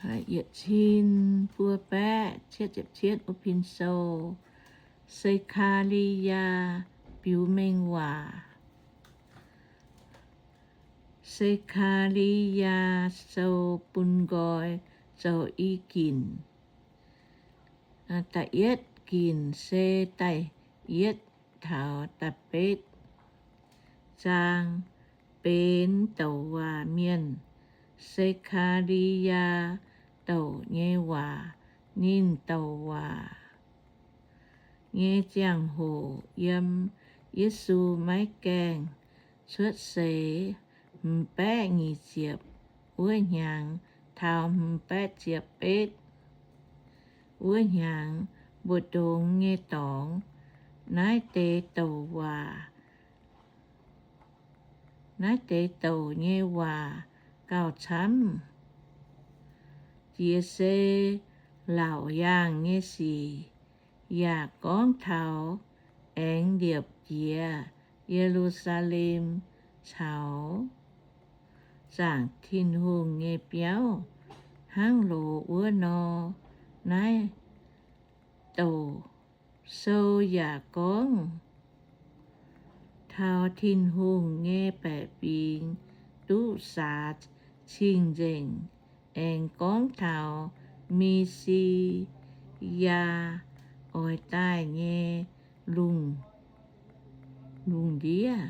yietc cin buo baeqv cietv ziepc cietv wuov pin sou, Se^kaa^li^yaa biux mengh waac. Se^kaa^li^yaa Sou bun nqoi zoux i ginc. Da'yietv ginc se da'yietv taux da'betv zaang, benx douc waac mienh. Se^kaa^li^yaa douc nyei waac. Ninh douc waac nyei ziangh hoc yiem Yesu maiv gaengh cuotv seix, hmz baeqv nyic ziepc wuov hnyangx taux hmz baeqv ziepc betv wuov hnyangx, mbu'ndongx nyei dorngx. Naaiv deix douc waac, naaiv deix douc nyei waac gauh camv, jiex se laauc yaangh nyei sic, yaac gorngv taux aengx liepc jiez Ye^lu^saa^lem caux zaangc Tin-Hungh nyei biauv hnangv loz wuov nor. Naaiv douc sou yaac gorngv taux Tin-Hungh nyei baeqc fingx duqv saax cing-nzengc, aengx gorngv taux Me^si^yaa oix daaih nyei lungh, lungh ndiev.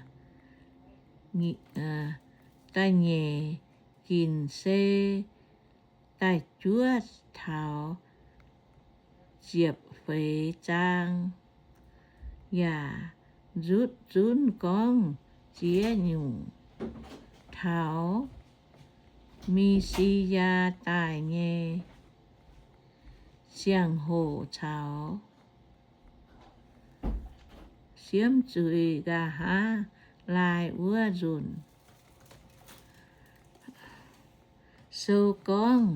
Da'nyeic ginc se da'juov taux ziepc feix zaang, yaac nzutv zunv gorngv ziex nyungc taux Me^si^yaa daaih nyei ziangh hoc caux siemv zuiz nqa'haav laai wuov nzunc. Sou gorngv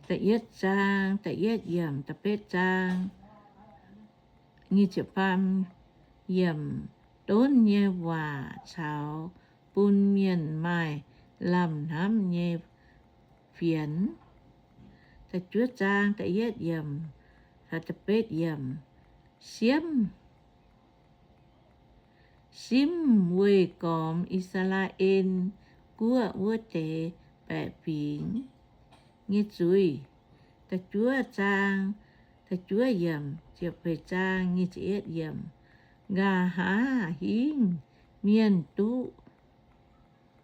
da'yietv zaang, da'yietv yiemc, da'betv zaang, nyic ziepc faam yiemc, donv nyei waac caux bun mienh maaih lamh hnamv nyei fienx. Da'juov zaang, da'yietv yiemc, da'betv yiemc, siemv simv weih gormx I^saa^laa^en Guoqv wuov deix baeqc fingx nyei zuiz. Da'juov zaang, da'juov yiemc, ziepc feix zaang, nyic ziepc yietv yiemc, nqa'haav hingv mienh duqv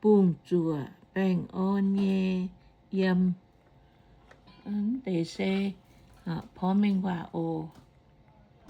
bungx zuoqc baengh orn nyei yiem. Mv deix se porv mengh waac oc.